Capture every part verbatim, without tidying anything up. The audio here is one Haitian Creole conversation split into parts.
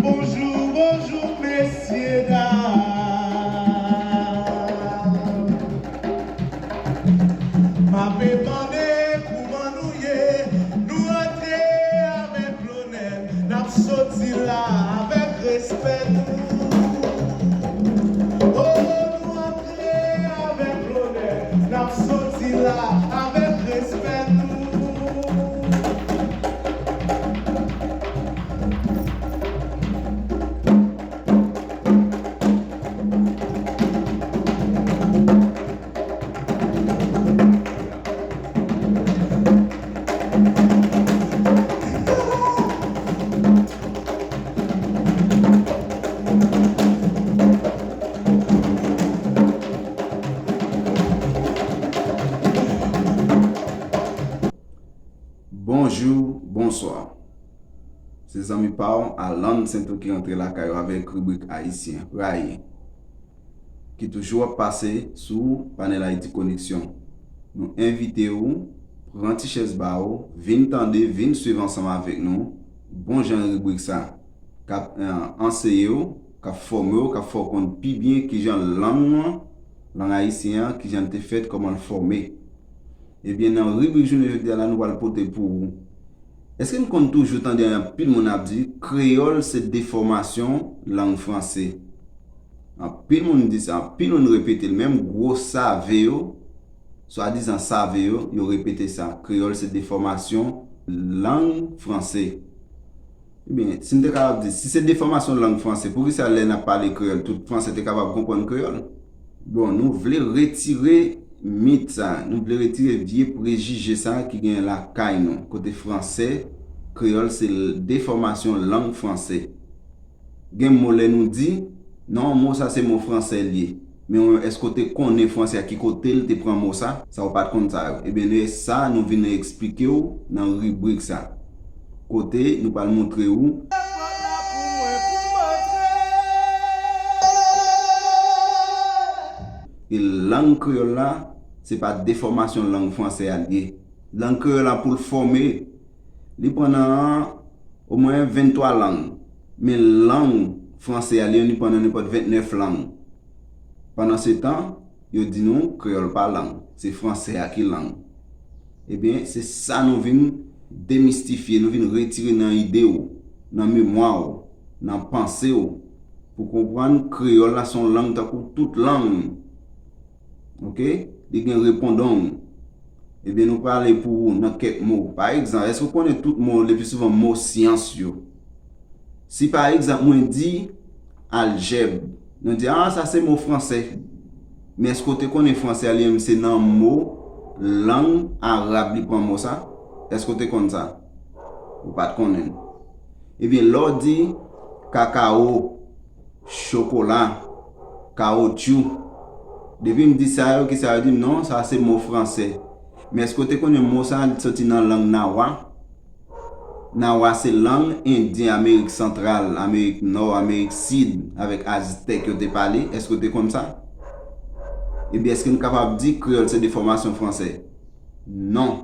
Bonjou, bonjou, mesye dam. M ape mande kouman nou ye, nou antre avèk lonè, n ap soti la avèk respè nou. Oh, nou antre avèk lonè, n ap soti la avèk respè nou. Bonjou, bonswa. Se zanmi pa w, Alan Sento ki rantre lakay ou avèk ribrik Ayisyen Rayi, ki toujou ap pase sou Panel Haïti Connexion. Nou envite w, pran ti chèz ba w, vin tande, vin swiv ansanm avèk nou bon jan ribrik sa k ap, eh, anseye w, k ap fòme w, k ap fè w konn pi byen kijan lang nou an, lang ayisyen an, kijan l te fèt, kòman l fòme. Ebyen, nan ribrik jounen jodi a la, nou pral pote pou ou. Èske n konn toujou tande anpil moun ap di, kreyòl se defòmasyon lang franse? Anpil moun di sa, anpil moun repete l, menm gwo save yo, swadizan save yo, yo repete sa, kreyòl se defòmasyon lang franse. Ebyen, si n te kapab di, si se defòmasyon lang franse, poukisa lè n ap pale kreyòl, tout franse te kapab konprann kreyòl? Bon, nou vle retire mit sa, nou vle retire vye prejije sa ki gen lakay nou, kote franse, kreyòl se l-, defòmasyon lang franse. Gen mo lè nou di, non, mo sa se mo franse l ye. Men w menm, èske w te konnen franse a ki kote l te pran mo sa? Sa w pa t konn sa yo. Ebyen, e sa nou vin eksplike w nan ribrik sa. Kote nou pral montre w. E lang kreyòl la, se pa defòmasyon lang franse a l ye. Lang kreyòl la pou l fòme, li pran nan omwen venntwa lang. Men lang franse a, li, li pran nan nenpòt ventnèf lang. Pandan se tan, yo di nou kreyòl pa lang, se franse a ki lang. Ebyen, se sa nou vin demistifye, nou vin retire nan ide w, nan memwa w, nan panse w, pou konprann kreyòl la se yon lang tankou tout lang. Oke? Li gen repondong. Ebyen, nou prale pou ou nan kèk mo. Pa egzanp, èske w konnen tout mo, le pli souvan mo syans yo? Si pa egzanp, mwen di aljèb, nou di, "Ah, sa se mo franse." Men èske w te konnen franse a li menm se nan mo lang arab li pran mo sa? Èske w te konn sa? Ou pa t konnen l. Ebyen, lè w di kakao, chokola, kawotchou. Depi m di sa yo, kisa yo di m? Non, sa se mo franse. Men èske w te konnen mo sa a, li soti nan lang nawa? Nawa se lang endyen Amerik Santral, Amerik Nò, Amerik Sid, avèk Aztèk yo te pale. Èske w te konn sa? Ebyen, èske n kapab di kreyòl se defòmasyon franse? Non.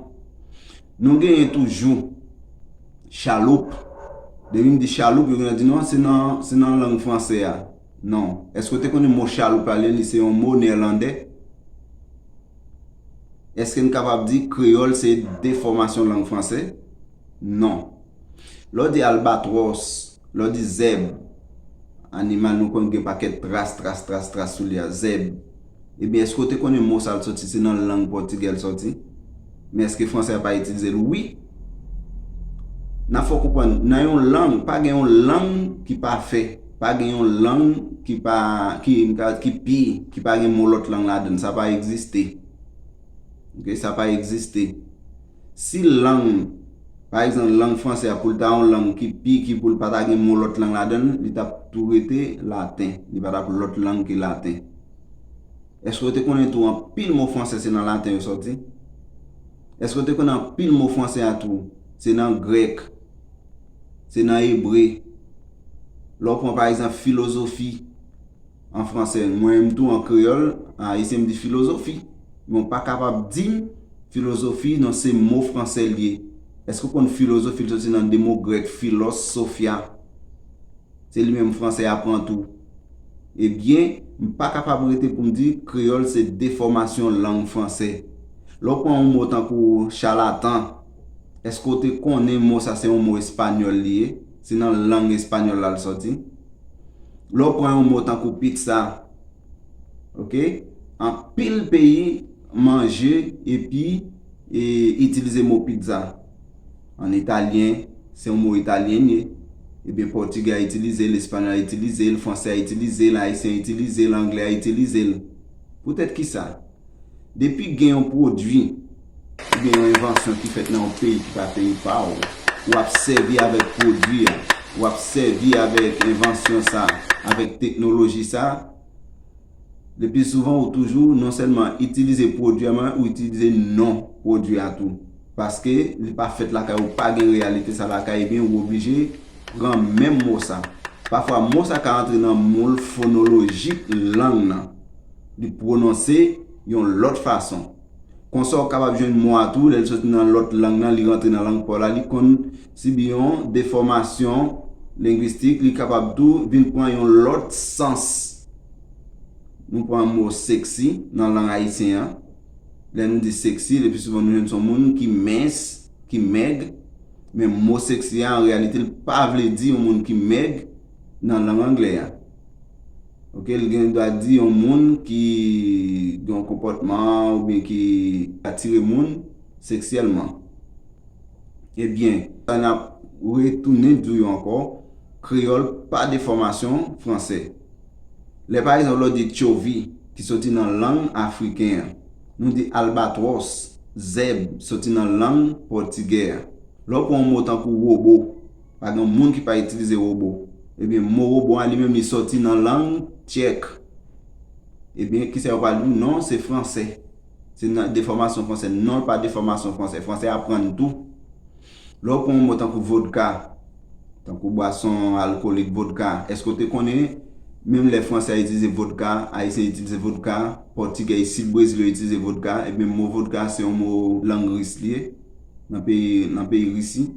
Nou genyen toujou chaloup. Depi m di chaloup, yo genlè di, "Non, se nan, se nan lang franse a." Non. Èske w te konnen mo chaloup la, li, li se yon mo nèlandè? Èske n kapab di kreyòl se defòmasyon lang franse? Non. Lè w di albatwòs, lè w di zèb, animal nou konn gen pakèt tras, tras, tras, tras sou li a, zèb. Ebyen, èske w te konnen mo sa l soti, se nan lang pòtigè l soti? Men èske franse a pa itilize l? Wi. N ap fè w konprann, nan yon lang, pa gen yon lang ki pafè. Pa gen yon lang ki pa, ki, ki pi, ki pa gen mo lòt lang ladan l. Sa pa egziste. Oke, sa pa egziste. Si lang, pa egzanp, lang franse a, pou l ta yon lang ki pi, ki pou l pa ta gen mo lòt lang ladan l, li t ap tou rete laten. Li pa t ap lòt lang ke laten. Èske w te konnen tou anpil mo franse se nan laten yo sòti? Èske w te konnen anpil mo franse a tou se nan grèk, se nan ebre? Lè w pran, pa egzanp, filozofi an franse, mwen menm tou an kreyòl, an ayisyen m di filozofi. Men w pa kapab di m filozofi, non, se mo franse l ye. Èske w konn filozofi l soti nan de mo grèk, philos, sophia? Se li menm franse a pran tou. Ebyen, m pa kapab rete pou m di kreyòl se defòmasyon lang franse. Lè w pran yon mo tankou chalatan, èske w te konnen mo sa se yon mo espanyòl li ye? Se nan lang espanyòl la l sòti. Lè w pran yon mo tankou pizza, oke? Anpil peyi manje epi e, itilize mo pizza. An italyen, se yon mo italyen ye. Ebyen, pòtigè a itilize l, espanyòl a itilize l, fransè a itilize l, ayisyen a itilize l, anglè a itilize l. Poutèt ki sa? Depi gen yon pwodui oubyen yon envansyon ki fèt nan yon peyi ki pa peyi pa w, w ap sèvi avèk pwodui a, w ap sèvi avèk envansyon sa, avèk teknoloji sa, le pli souvan ou toujou non sèlman itilize pwodui a, men ou itilize non pwodui a tou. Paske li pa fèt lakay ou, pa gen reyalite sa lakay, ebyen ou oblije pran menm mo sa. Pafwa mo sa ka antre nan moul fonolojik lang nan. Li pwononse yon lòt fason. Konsa w kapab jwenn mo a tou, lè l soti nan lòt lang nan, li rantre nan lang pa w la, li konn sibi yon defòmasyon lengwistik, li kapab tou vin pran yon lòt sans. Nou pran mo sexy nan lang ayisyen an. Lè nou di sexy, le pli souvan nou jwenn se yon moun ki mens, ki mèg. Men mo sexy a, an reyalite, li pa vle di yon moun ki mèg nan lang anglè a. Oke, li gen dwa di yon moun ki gen yon konpòtman oubyen ki atire moun seksyèlman. Ebyen, sa n ap retounen di w yo ankò, kreyòl pa defòmasyon franse. Lè pa egzanp, lè w di tchovi, ki soti nan lang afriken an, nou di albatwòs, zèb, soti nan lang pòtigè a. Lè w pran yon mo tankou wobo, pa gen moun ki pa itilize wobo. Ebyen, mo wobo a li menm li sòti nan lang tchèk. Ebyen, kisa yo pral di w? Non, se franse. Se nan defòmasyon franse. Non, l pa defòmasyon franse. Franse aprann tou. Lè w pran yon mo tankou vodka, tankou bwason alkolik vodka, èske w te konnen menm lè franse a itilize vodka, ayisyen itilize vodka, pòtigè, isit Brezil yo itilize vodka, ebyen mo vodka se yon mo lang ris li ye, nan peyi, nan peyi Risi.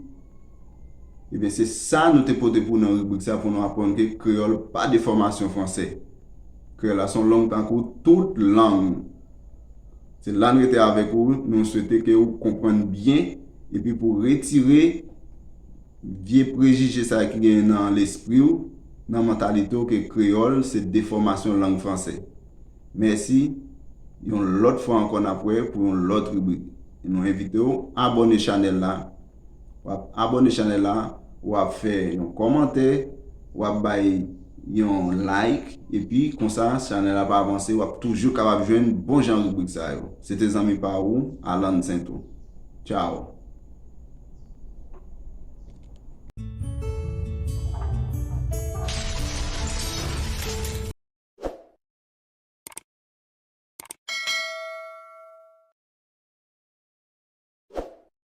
Ebyen, se sa nou te pote pou w nan ribrik sa, pou nou aprann ke kreyòl pa defòmasyon franse. Kreyòl la se yon lang tankou tout lang. Se la n rete avèk ou, nou swete ke ou konprann byen, epi pou w retire vye prejije sa ki genyen nan lespri w, nan mantalite w ke kreyòl se defòmasyon lang franse. Mèsi, yon lòt fwa ankò n ap wè pou yon lòt ribrik. E nou envite w abòne chanèl la. W ap abòne chanèl la, w ap fè yon kòmantè, w ap bay yon like, epi konsa chanèl la ap avanse, w ap toujou kapab jwenn bon jan ribrik sa yo. Se te zanmi pa ou, Alan Saintou. Tchao.